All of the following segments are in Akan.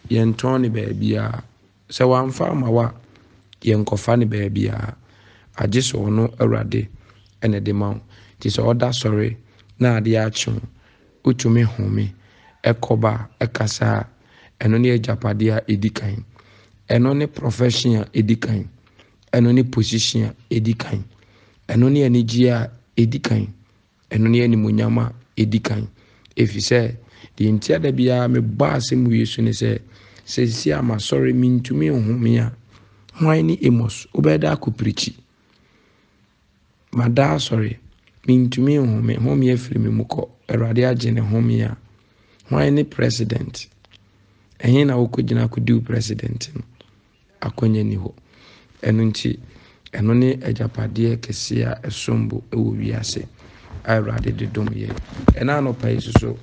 Yɛntɔn no baabiara. Sɛ wamfa amma wo a, yɛnkɔfa no baabiara. Agye sɛ ɔno Awurade na ɛde ma wo. Nti sɛ ɔda sɔre na adeɛ akye wo, wotumi home, ɛkɔba, ɛkasa a, ɛno ne agyapadeɛ a ɛdi kan. Ɛno ne profession a ɛdi kan. Ɛno ne position a ɛdi kan. Ɛno ne anigyeɛ a ɛdi kan. Ɛno ne animuonyam a ɛdi kan. Ɛfiri sɛ, deɛ nti a da biara mebɔ asɛm wei so ne sɛ, seesei a masɔre mentumi nhome a, hwan ne Amos? Wobɛyɛ dɛ akɔ pirikyi. Mada asɔre, mentumi nhome, home afiri me mu kɔ. Awurade agye ne home a, hwan ne president? Ɛhe na wokɔgyina akɔdi wo president no? Akwannya nni hɔ. Ɛno nti, ɛno ne agyapadeɛ kɛseɛ a ɛsom bo wɔ wiase a Awurade de dom yɛn. Ɛna anɔpa yi soso,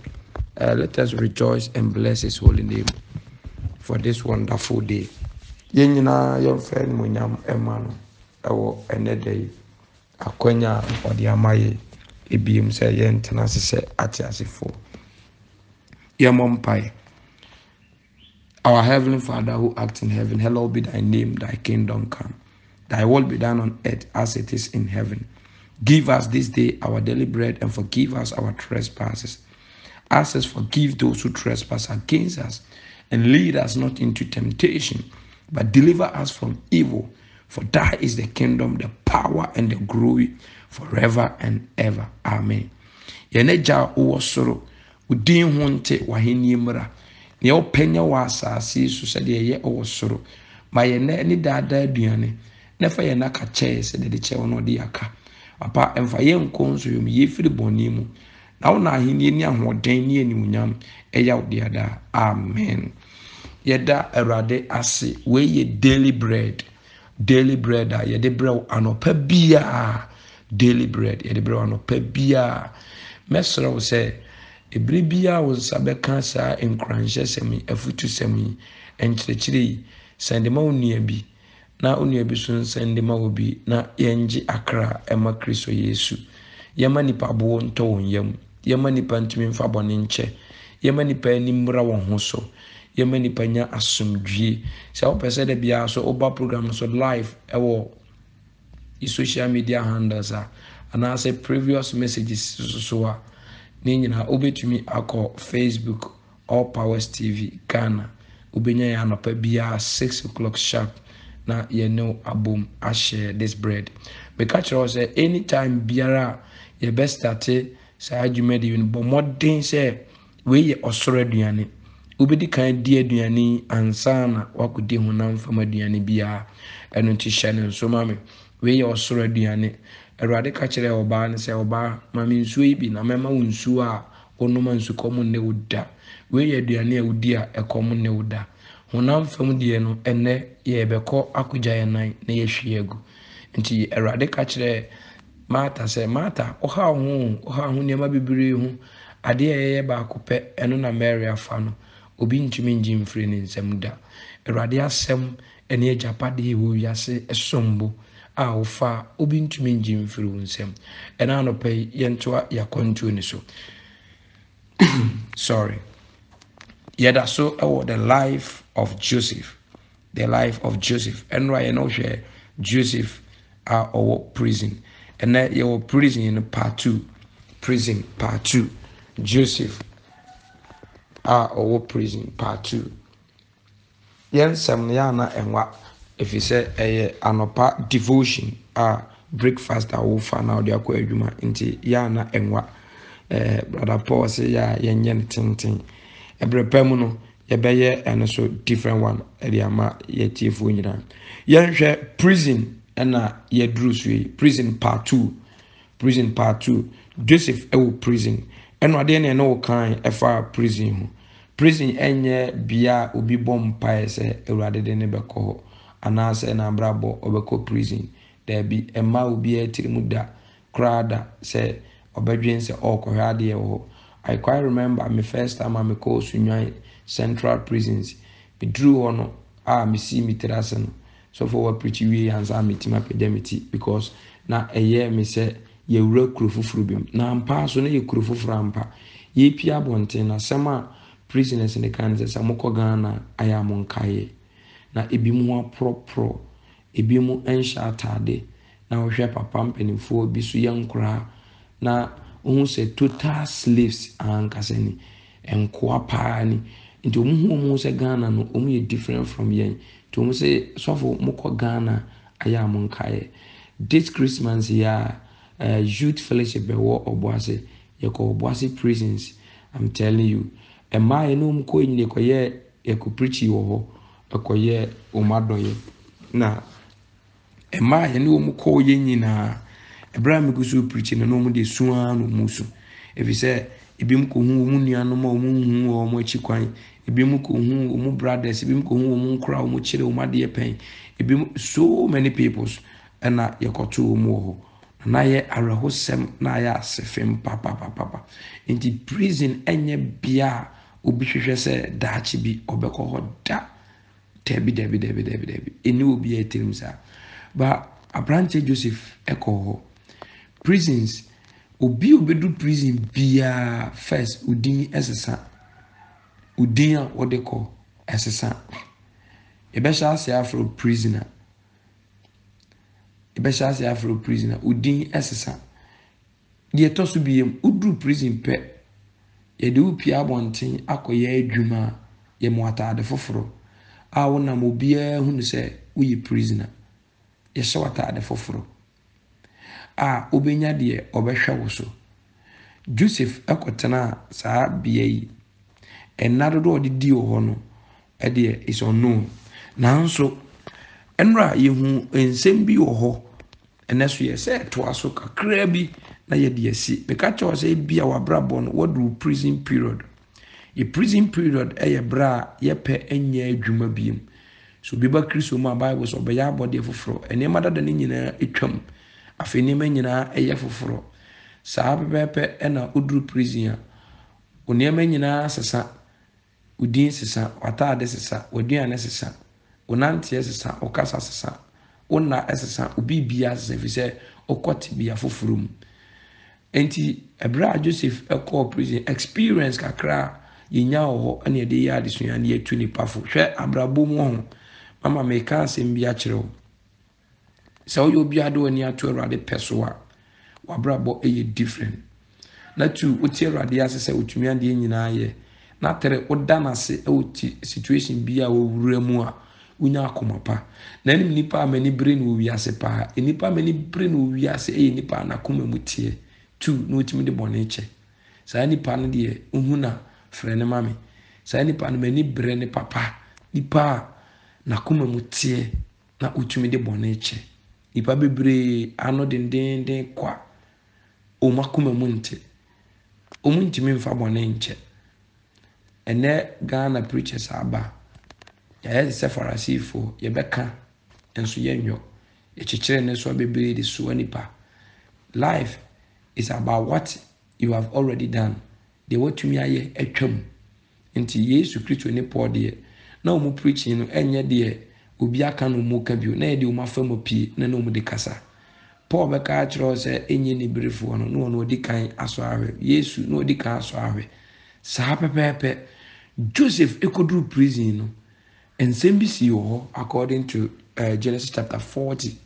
uh, let us rejoice and bless his holy name for this wonderful day. Yɛn nyinaa yɛmfa animuonyam ɛma no ɛwɔ ɛnɛ da yi. Akwanya a ɔde ama yɛ ebiem sɛ yɛntena ase sɛ ateasefoɔ. Yɛmmɔ mpaeɛ. Our heavenly Father who art in heaven, hallowed be thy name, thy kingdom come. Thy will be done on earth as it is in heaven. Give us this day our daily bread and forgive us our trespasses, as us forgive those who trespass against us. And lead us not into temptation, but deliver us from evil. For thy is the kingdom, the power, and the glory forever and ever. Amen. Yɛn agya a wowɔ soro, Wo din ho nte, w'ahenni mmra. Nea wopɛ nyɛ wɔ asase yi so sɛdeɛ ɛyɛ wɔ soro. Ma yɛn nnɛ ne daa daa aduane, na fa yɛn aka kyɛ yɛn sɛdeɛ yɛde kyɛ wɔn a wɔde yɛn aka. Papa, mfa yɛn nkɔ nsuo mu, yi yɛn firi bɔne mu. Na wo na ahenni ne ahoɔden ne animuonyam ɛyɛ wo dea daa. Amen. Yɛda Awurade ase. Wei yɛ daily bread. Daily bread a yɛde brɛ wo anɔpa biara. Daily bread yɛde brɛ wo anɔpa biara. Mɛsrɛ wo sɛ ebere biara wo nsa bɛka saa nkuranhyɛsɛm yi, afutusɛm yi, nkyerɛkyerɛ yi, sɛnde ma wo nua bi na wo nua bi so nsɛnde ma wo bi na yɛngye akra ɛma Kristo Yesu. Yɛma nipa boɔ ntɔ wɔn yam. Yɛmma nnipa ntumi mfa bɔne nkyɛ. Yɛmma nnipa ani mmra wɔn ho so. Yɛmma nnipa nya asomdwie. Sɛ wopɛ sɛ da biara so woba program no so live ɛwɔ social media handles a anaasɛ previous messages so a ne nyinaa wobɛtumi akɔ Facebook All Powers TV Ghana. Wobɛnya yɛn anɔpa biara 6 o'clock sharp na yɛne wo abom ahyɛ this bread. Meka kyerɛ wo sɛ anytime biara a yɛbɛstate saa dwumadi no bɔ mmɔden sɛ wei yɛ ɔsoro aduane. Wobɛdi kan di aduane yi ansa na wakɔdi honam fam aduane biara. Ɛno nti hyɛ no nso ma me. Wei yɛ ɔsoro aduane. Awurade ka kyerɛɛ ɔbaa no sɛ, ɔbaa, ma me nsuo yi bi na mɛma wo nsuo a wonom a nsukɔm nne wo da. Wei yɛ aduane a wodi a ɛkɔm nne wo da. Honam fam deɛ no, ɛnnɛ yɛrebɛkɔ akɔgya yɛn nan na yɛahwie agu. Nti Awurade ka kyerɛɛ Marta sɛ, Marta, wohaw ho o, wohaw ho nneɛma bebree ho. Adeɛ a ɛyɛ baako pɛ, ɛno na Mary afa no. Obi ntumi ngye mfiri ne nsam da. Awurade asɛm ne agyapadeɛ wɔ wiase som bo a wofa a obi ntumi ngye mfiri wo nsam. Ɛna anɔpa yi yɛntoa yɛakwantuo no so. Sorry. Yɛda so wɔ the life of Joseph. The life of Joseph. Ɛnora yɛn hwɛ Joseph a ɔwɔ prison. Ɛnɛ yɛwɔ prison no part two. Prison part two. Joseph a ɔwɔ prison part two. Yɛn nsɛm no yɛ a na ɛnwa efisɛ ɛyɛ anɔpa devotion a breakfast a wofa na wode akɔ adwuma nti yɛ a na ɛnwa. Ɛɛ brother Paul sɛ yɛ a yɛnyɛ no tenten. Ɛberɛ pa mu no yɛbɛyɛ ɛno so different one ɛde ama yɛtiefoɔ nyinaa. Yɛnhwɛ prison ɛna yɛduru so yi prison part two prison part two Joseph ɛwɔ prison ɛna adeɛ na ɛne wo kan ɛfa prison ho. Prison nyɛ bea a obi bɔ mpaeɛ sɛ Awurade de no bɛkɔ hɔ anaasɛ n'abrabɔ ɔbɛkɔ prison. Daabi, ɛmma obiara tiri mu da koraa da sɛ ɔbɛdwen sɛ ɔrekɔhwɛ adeɛ wɔ hɔ. I quite remember me first time a mekɔɔ Sunyani Central Prisons. Meduruu hɔ no a mesii me tiri ase no, sɔfoɔ wa preach wie ansa metumi apagya me ti because na ɛyɛɛ me sɛ yɛwura kuro foforɔ bi mu. Na ampa ara so na yɛ kuro foforɔ ampa. Yɛrepie abɔnten no, asɛm a prisoners no ka ne sɛ, sɛ mokɔ Ghana a, ayɛ a monkaeɛ. Na ebinom ho aporɔporɔ, ebinom nhyɛ ataade, na wohwɛ papa mpanimfoɔ bi so yɛ nkoraa, na wohu sɛ total slaves ankasa ni, nkoa paa ni. Nti wɔn hu wɔn ho sɛ Ghana no, wɔn yɛ different from yɛn. Nti wɔn sɛ, sɔfo mokɔ Ghana ayɛ a monkaeɛ. This Christmas yi a, uh, youth fellowship ɛwɔ Ɔboase, yɛkɔ Ɔboase prisons, I'm telling you. Mmaa yɛne wɔn kɔ nyina yɛkɔyɛ yɛkɔ preaching wɔ hɔ, ɛkɔyɛ wɔn adɔyɛ. Na mmaa a yɛne wɔn kɔeɛ nyinaa, ɛberɛ a megu so repreachi no, na wɔn deɛ su ara na wɔresu. Ɛfiri sɛ, ebinom kɔhu wɔn nuanom a wɔnhu wɔn akyi kwan, ebinom kɔhu wɔn brothers, ebinom kɔhu wɔn nkora a wɔkyerɛ wɔn adeɛ pɛn, ebinom so many peoples ɛna yɛkɔto wɔn wɔ hɔ. Na ayɛ awerɛhosɛm na ayɛ asefem papapapapa. Nti prison ɛnyɛ bea a obi hwehwɛ sɛ daakye bi ɔbɛkɔ hɔ da. Dabi, dabi, dabi, dabi, dabi. Ɛnni obiara tirim saa. Ba aberanteɛ Joseph kɔɔ hɔ. Prisons, obi a ɔbɛdu prison biara first, odin ɛsesa. Odin a wɔde kɔ ɛsesa. Yɛbɛhyɛ ase afrɛ wo prisoner. Yɛbɛhyɛ ase afrɛ wo prisoner. Odin ɛsesa. Deɛ ɛtɔ so biem, woduru prison pɛ, yɛde wo pue abɔnten akɔyɛ adwuma a, yɛma wo ataade foforɔ a wonam obiara hunu sɛ woyɛ prisoner. Yɛhyɛ wo ataade foforɔ a wobɛnya deɛ ɔbɛhwɛ wo so. Joseph kɔtenaa saa bea yi. Nna dodoɔ a ɔde dii wɔ hɔ no deɛ is unknown. Nanso, nnora yɛhu nsɛm bi wɔ hɔ Ɛnnɛ nso yɛ sɛ ɛtoa so kakraa bi na yɛde asi. Meka kyerɛ wo sɛ ebia w'abrabɔ no waduru prison period. Yɛ prison period yɛ berɛ a yɛpɛ nyɛ adwuma biem. So obi ba Kristo mu a Bible sɛ ɔbɛyɛ abɔdeɛ foforɔ. Nneɛma dada no nyinaa atwam. Afei nneɛma nyinaa ɛyɛ foforɔ. Saa pɛpɛɛpɛ ɛna woduru prison a, wo nneɛma nyinaa sesa. Wo din sesa, w'ataade sesa, w'aduane sesa, wo nanteɛ sesa, wo kasa sesa, wo nna sesa, wo biribiara sesa ɛfiri sɛ wokɔ tebea foforɔ mu. Enti ɛberɛ a Joseph kɔɔ prison, experience kakra a yɛnya wɔ hɔ ɛna yɛde yɛ adesua na yɛtu nipa fo. Hwɛ abrabɔ mu ho, mama meka asɛm bi akyerɛ wo. Sɛ woyɛ obi a de w'ani ato Awurade pɛ so a, w'abrabɔ yɛ different. Na tu wote Awurade ase sɛ otumi adeɛ nyinaa yɛ. Na tere woda n'ase wɔ ti situation bi a wɔwura mu a, wonya akoma pa. Na ɛnim nipa a m'ani bere no wɔ wiase paa. Nipa a m'ani bere no wɔ wiase yɛ nipa a n'akoma mu teɛ. Tu na otumi de bɔne kyɛ. Saa nipa no deɛ, wohu na frɛ no ma me. Saa nipa no m'ani bere ne papa. Nipa a n'akoma mu teɛ. na wotumi de bɔne kyɛ. Nnipa bebree ano dendeenden kwa. Wɔn akoma mu nte. Wɔntumi mfa bɔne nkyɛ. Ɛnnɛ Ghana preachers aba. Yɛayɛ te sɛ Farisifoɔ. Yɛbɛka nso yɛnyɔ. Yɛkyekyere nnesoa bebree de soa nipa. Life is about what you have already done. Deɛ watumi ayɛ atwam. Nti Yesu Kristo ne Paul deɛ, na wɔn preaching no ɛnyɛ deɛ obi aka na wɔn ka bio, na ɛyɛ deɛ wɔn afa mu apue na na wɔn de kasa. Paul bɛka akyerɛ wo sɛ ɛnyɛ niberefoɔ no, na ɔno ɔdi kan asɔ ahwɛ. Yesu na ɔdi kan asɔ ahwɛ. Saa pɛpɛɛpɛ. Joseph ɛkɔduru prison no, nsɛm bi sii wɔ hɔ according to uh, Genesis chapter 40.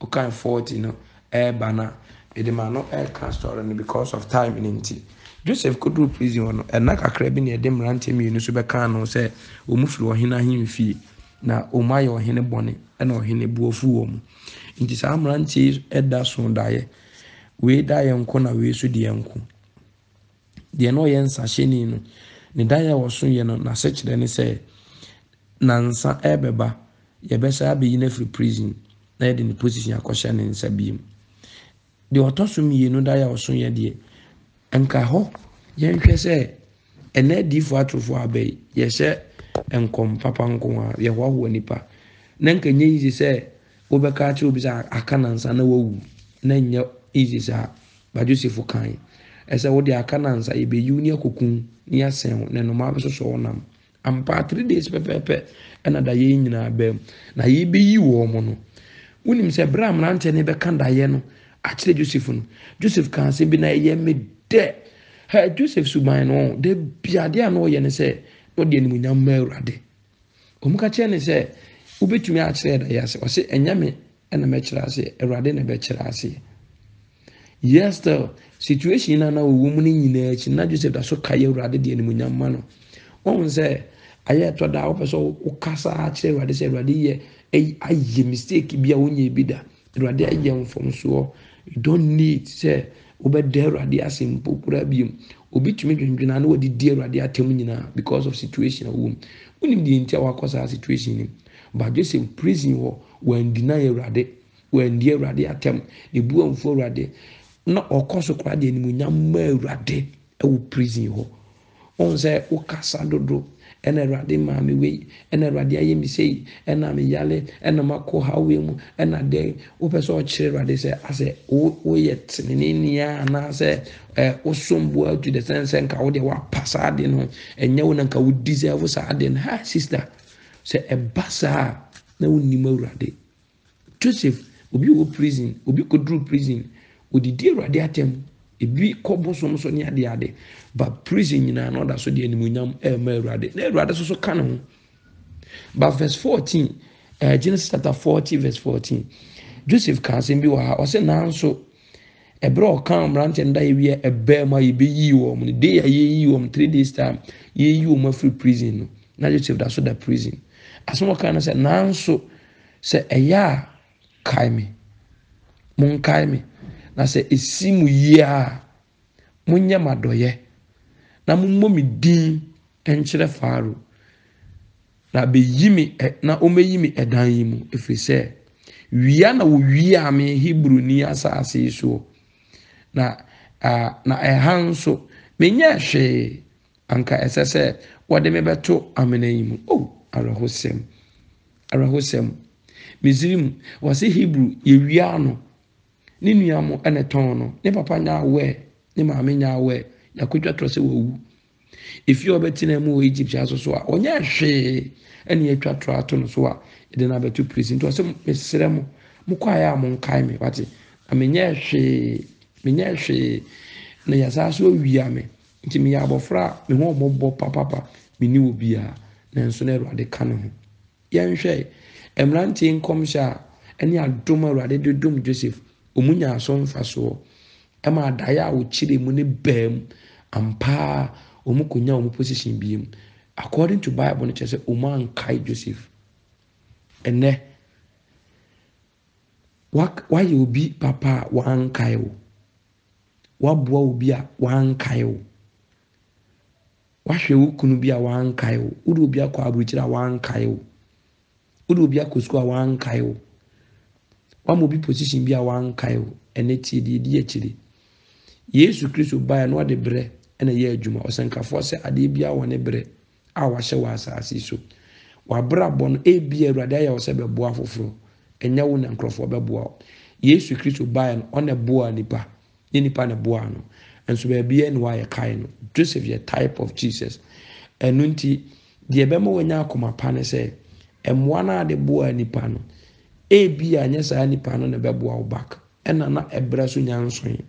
Wokan 40 no ɛreba na mede m'ano ɛreka story no because of time no nti. Joseph kɔduruu prison hɔ no, ɛna kakra bi na ɛde mmeranteɛ mmienu nso bɛkaa no sɛ wɔn firi ɔhene ahemfie na wɔn ayɛ ɔhene bɔne ɛna ɔhene bu afu wɔn. Nti saa mmeranteɛ yi ɛda so daeɛ. Wei daeɛ nko na wei nso deɛ nko. Deɛ na ɔyɛ nsahyɛni no, ne daeɛ a ɔsoeɛ no, n'asekyerɛ ne sɛ nansa ɛrebɛba, yɛbɛsan abɛyi no afiri prison na yɛde ne position akɔhyɛ ne nsa bio. Deɛ ɔtɔ so mmienu daeɛ a ɔsoeɛ deɛ, nka hɔ yɛnhwɛ sɛ ɛnɛ adiifoɔ atorofoɔ aba yi, yɛhyɛ nkɔm papa nko ara, yɛhoahoa nipa. Na nka nyɛ easy sɛ wobɛka akyerɛ obi sɛ aka nansa na wawu, na nyɛ easy saa. Ba Joseph kae, ɛsɛ wode aka nansa yɛbɛyi wo ne akɔku ne yɛasɛn wo na nnomaa bɛsosɔ wo nam. Ampa 3 days pɛpɛɛpɛ ɛna daeɛ yi nyinaa baa mu. Na yɛbɛyi wɔn no. Wonim sɛ berɛ a mmeranteɛ no bɛka daeɛ no akyerɛ Joseph no, Joseph kaa asɛm bi na ɛyɛ me dɛ. Hɛ, Joseph suban no, da bi adeɛ a na ɔyɛ ne sɛ, na ɔde animuonyam ma Awurade. Wɔn ka kyerɛ ne sɛ, wobɛtumi akyerɛ ɛda yi ase. Ɔse, ɛnyɛ me ɛna mɛkyerɛ aseɛ, Awurade na ɛbɛkyerɛ aseɛ. Yes, still, situation na na ɔwɔ mu no nyinaa akyi, na Joseph da so kae Awurade de animuonyam ma no. Wɔn sɛ, ayɛ ɛtɔ da a wopɛ sɛ wokasa kyerɛ Awurade sɛ Awurade yɛ ayɛ mistake bi a wonyɛ bi da. Awurade ayɛ mfomsoɔ. You don't need sɛ wobɛda Awurade ase mpo koraa biom. Obi tumi dwendwene a na wɔde di Awurade atam nyinaa because of situation a wɔwɔ mu. Wonim deɛ nti a wakɔ saa situation no mu. But Joseph prison hɔ, wandeny Awurade, wandi Awurade atam, ne bu amfu Awurade. Na ɔkɔ so koraa de animuonyam ma Awurade wɔ prison hɔ. Wohu sɛ wokasa dodo, ɛna Awurade maa me wei, ɛna Awurade ayɛ me sei, ɛna me yale, ɛna makɔ haw wei mu, ɛna dɛn. Wopɛ sɛ ɔkyerɛ Awurade sɛ asɛ woyɛ teneneni a anaasɛ ɛ wosom bo to the sense sɛ nka wo deɛ woapa saa ade no, ɛnyɛ wo na nka wo deserve saa ade no. Ha sister, sɛ ɛba saa a na wonnim Awurade. Joseph, obi wɔ prison, obi kɔduru prison, odidi Awurade atɛm, ebi kɔ bosom so ne ade ade, but prison nyinaa na ɔda so de animuonyam ɛrema Awurade, na Awurade nso so ka ne ho. But verse 14, uh, Genesis chapter 40 verse 14, Joseph ka asɛm bi wɔ ha, ɔsɛ nanso ɛberɛ a ɔka mmeranteɛ no da yɛwie ɛbɛɛ mu a yɛbɛyii wɔn no, day a yɛyi wɔn, 3 days time, yɛyi wɔn afiri prison no, na Joseph da so da prison. Asɛm ɔka no sɛ nanso sɛ ɛyɛ a kae me, monkae me, na sɛ ɛsi mo yie a, monyɛ m'adɔyɛ, na mommɔ me din nkyerɛ Farao, na bɛyi me na ɔmmɛyi me ɛdan yi mu, ɛfiri sɛ wia na wɔwiaa me Hebroni asase yi soɔ, na na ɛha nso menyɛɛ hwee anka ɛsɛ sɛ wɔde me bɛto amena yi mu. Oh, awerɛhosɛm, awerɛhosɛm. Misrim, wɔse Hebrew yɛwia no, ne nua mo ɛna ɛtɔn no, ne papa nya aware, ne maame nya aware, yɛakɔtwa torɔ sɛ wawu. Efie a ɔbɛtena mu wɔ Egypt aso so a, ɔnyɛ hwee ɛna yɛatwa torɔ ato no so a, yɛde no abɛto prison. Nti ɔsɛ mesrɛ mo, mokɔ ayɛ a monkae me, wate, na menyɛ hwee, menyɛ hwee, na yɛsan so awia me. Nti meyɛ abɔfra a me ho ɔmmɔbɔ papapa, menni obiara, nanso na Awurade ka ne ho. Yɛnhwɛ mmeranteɛ nkɔmhyɛ a ɛne adom a Awurade de dom Joseph, wɔn nyaa so mfasoɔ. Ɛma adaeɛ a wɔkyerɛ mu ne baa mu. Ampa ara wɔn kɔnya wɔn position biem. According to Bible no kyerɛ sɛ wɔn ankae Joseph. Ɛnɛ, wayɛ obi papa a wankae wo. Waboa obi a wankae wo. Wahwɛ wo kunu bi a wankae wo. Wode obi akɔ aburokyire a wankae wo. Wode obi akɔ sukuu a wankae wo. Wama obi position bi a wankae wo. Ɛnɛ tie deɛ ɛdi akyire. Yesu Kristo baeɛ na ɔde berɛ na ɛyɛ adwuma. Ɔsɛnkafoɔ sɛ adeɛ biara wɔ ne berɛ a wahyɛ wɔ asase so. W'abrabɔ no, ebia Awurade ayɛ wo sɛ bɛboa afoforɔ. Ɛnyɛ wo na nkurɔfoɔ bɛboa wo. Yesu Kristo baeɛ no, ɔna ɛboaa nipa. Nye nipa na ɛboaa no. Nso baabiara ni hɔ a yɛkae no. Joseph yɛ type of Jesus. Ɛno nti, deɛ ɛbɛma wanya akoma pa ne sɛ, mmoa no a de boaa nipa no, ebia nyɛ saa nipa no na ɛbɛboa wo back. Ɛna na ɛbrɛ so nya nsoe.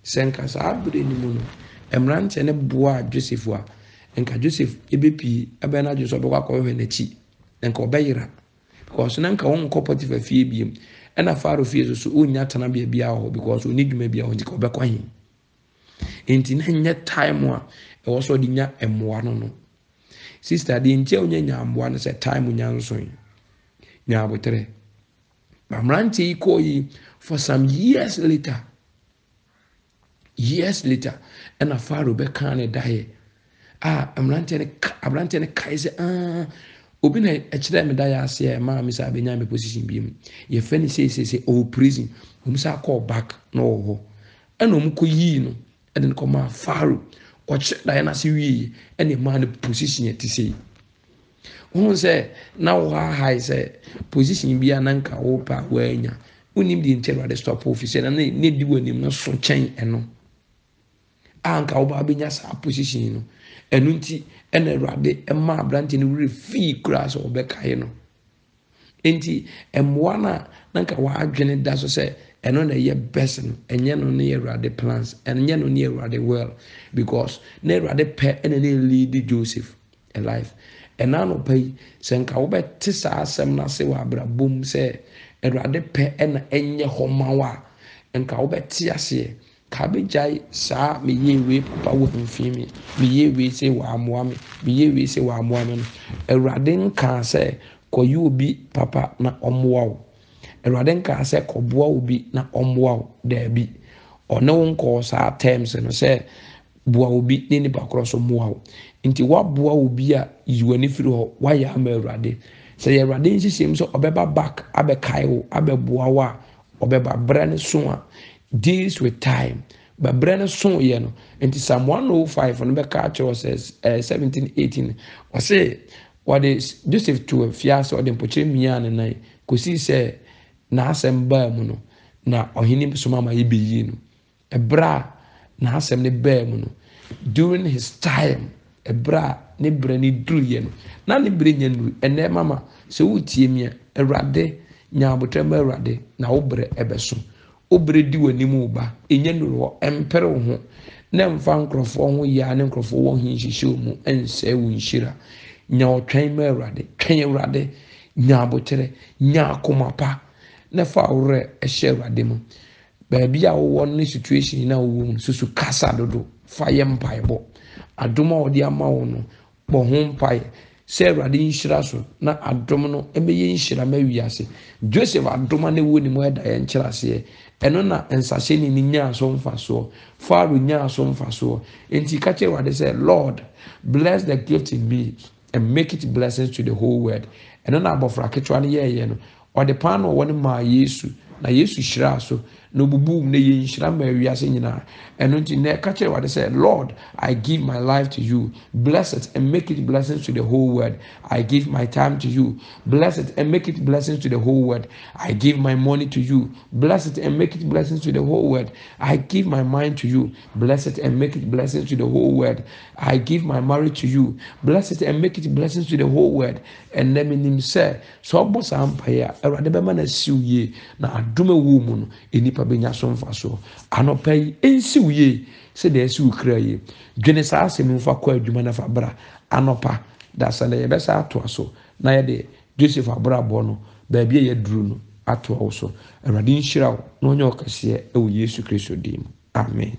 Sɛ nka saa bere no mu no, mmeranteɛ no boaa Joseph a, nka Joseph bɛpie ɛbɛyɛ n'adwene sɛ ɔbɛkɔ akɔhwehwɛ n'akyi, na nka ɔbɛyera. Because na nka ɔnkɔ Potiphar fie biem, ɛna Pharaoh fie so so ɔnnya tenabea biara wɔ hɔ because ɔnni dwuma biara wɔ nti ka ɔbɛkɔ he. Nti na nyɛ time a ɛwɔ sɛ ɔde nya mmoa no no. Sister, deɛ nti a wonya nya mmoa no sɛ time nya nsoe. Nya aboterɛ. Ba mmeranteɛ yi kɔɔ yi for some years later, years later, ɛna Pharaoh bɛkaa ne daeɛ a mmeranteɛ no aberanteɛ no kae sɛ ah obi na ɛkyerɛ me daeɛ aseɛ ɛmaa me sɛ abɛnya me position bi mu yɛfrɛ no seesei ɔwɔ prison wɔn sɛ akɔɔ back na ɔwɔ hɔ ɛna wɔn kɔ yii no ɛde no kɔmaa Pharaoh ɔkyerɛ daeɛ no ase wie ɛna ɛmaa no position ɛte sɛ yi. Wohu sɛ na wohahae sɛ position bi a na nka wopɛ a woanya. Wonim deɛ nti Awurade stop wo fi sɛ na ne di w'anim no so kyɛn ɛno. A nka woba abɛnya saa position no. Ɛno nti ɛna Awurade ɛma aberanteɛ no werɛ fii koraa sɛ ɔbɛkae no. Nti mmoa no a na nka w'adwene da so sɛ ɛno na ɛyɛ best no, ɛnyɛ no ne Awurade plans, ɛnyɛ no ne Awurade will, because na Awurade pɛ ɛna ne lead Joseph a life. Ɛna anɔpa yi, sɛ nka wobɛte saa asɛm no ase wɔ abrabɔ mu sɛ Awurade pɛ ɛna ɛnyɛ hɔ ma wo a, nka wobɛte aseɛ. Ka bɛgyae saa meyɛɛ wei papa wamfii me, meyɛɛ wei sei wammoa me, meyɛɛ wei sei wammoa me no. Awurade nkaa sɛ kɔyɛ obi papa na ɔmmoa wo. Awurade nkaa sɛ kɔboa obi na ɔmmoa wo. Daabi. Ɔne wo nkɔɔ saa terms no sɛ boa obi ne nipa korɔ so mmoa wo. Nti woaboa obi a yi w'ani firi hɔ, woayɛ ama Awurade. Sɛ yɛ Awurade nhyehyɛm sɛ ɔbɛba back abɛkae wo, abɛboa wo a, ɔbɛba berɛ no so a deals with time. Ba berɛ no so yɛ no. Nti Psalm 105 no bɛka akyerɛ wo sɛ eh, 17, 18 ɔse wɔde Joseph to afiase ɔde mpokyerɛ miaa ne nan kɔsii sɛ n'asɛm baa mu no na ɔhene soma ma yɛbɛyii no. Ɛberɛ a n'asɛm no baa mu no, during his time, ɛberɛ a ne berɛ no duruiɛ no, na ne berɛ nya nnuru. Ɛnnɛ mama, sɛ woretie me a, Awurade, nya aboterɛ ma Awurade, na wo berɛ ɛbɛso. Wo berɛ di w'anim reba, ɛnya nnuru hɔ, ɛmpere wo ho, na ɛmfa nkurɔfoɔ ho yea ne nkurɔfoɔ wɔ he nhyehyɛ wo mu ɛnsɛe wo nhyira. Nya ɔtwɛn ma Awurade, twɛn Awurade, nya aboterɛ, nya akoma pa, na fa wo werɛ hyɛ Awurade mu. Baabi a wowɔ no ne situation no a wowɔ mu no, susu kasa dodo fa yɛ mpaebɔ. Adom a ɔde ama wo no, bɔ ho mpae sɛ Awurade nhyira so na adom no mmɛyɛ nhyira ma wiase. Joseph adom a na ɛwɔ ne mu ɛda yɛn nkyerɛaseɛ. Ɛno na nsahyɛni no nyaa so mfasoɔ. Pharaoh nyaa so mfasoɔ. Enti ka kyerɛ Awurade sɛ, Lord, bless the gift in me and make it blessings to the whole world. Ɛno na abɔfra ketewa no yɛɛyɛ no. Ɔde paanoo a ɔwɔ no maa Yesu, na Yesu hyiraa so, na obubuu mu, na ɛyɛ nhyira maa wiase nyinaa. Ɛno nti, nnɛ ka kyerɛ Awurade sɛ, Lord, I give my life to you. Bless it and make it blessings to the whole world. I give my time to you. Bless it and make it blessings to the whole world. I give my money to you. Bless it and make it blessings to the whole world. I give my mind to you. Bless it and make it blessings to the whole world. I give my marriage to you. Bless it and make it blessings to the whole world. Ɛnnɛ menim sɛ Sɛ ɔbɔ saa mpaeɛ a, Awurade bɛma no asi wo yie, na adom a ɛwɔ wo mu no, nnipa bɛnya so mfasoɔ. Anɔpa yi, ɛnsi wo yie sɛdeɛ asi wo kra yie. Dwene saa asɛm yi fa kɔ adwuma na fa bra. Anɔpa, dasani na yɛbɛsa atoa so na yɛde Joseph abrabɔ no, baabi a yɛaduru no, atoa wo so. Awurade nhyira wo na ɔnyɛ wo kɛseɛ wɔ Yesu Kristo din mu. Amen.